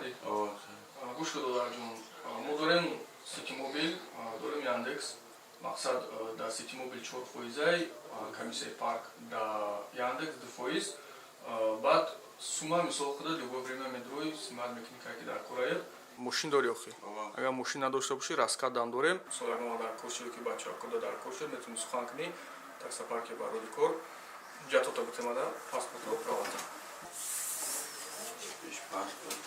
Кардӣ? Гӯш кун, додарҷон, мо дорем Ситимобил, дорем Яндекс. Мақсад, дар Ситимобил 4 фоизай комиссияи парк, дар Яндекс 2%. Баъд сума, мисол, худа любое время медрои, снимать мекунӣ, ки дар кораед. Мошин дорӣ охи? Агар мошин надошта бошӣ, раскат дам дорем. Мисол, ягон дар кор шуд, ки бачаҳо дар кор шуд, метавонӣ сухан кунӣ, таксопарке барои кор. Ҳуҷҷатота битемада, паспортро, правата. Паспорт.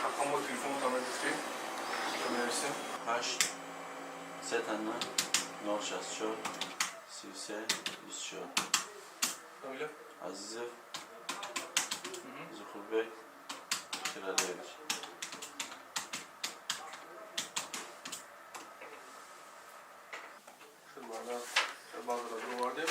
Рақамҳои телефонта мегуфтӣ, менависем. 8 9 064 33 24. Фамилия? Азизов Зухурбек Хиралиевич. Шуд, бардар, базара бировардем.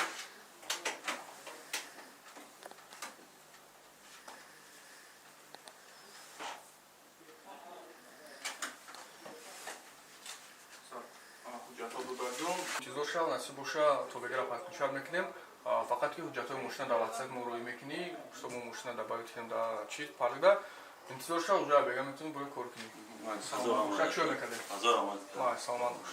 Ҳуҷҷатҳо, додарҷон, интизор шав, насиб боша, то бегара подключать мекунем. Фақат ки ҳуҷҷатҳои мошина дар WhatsApp мо рӯй мекунӣ, что мо мошина добавить кунем дар чиз паркда. Интизор шав, уже бега метавонӣ бояд кор кунӣ. Шак чӯ мекардем. Ҳазор омад. Саломат бош.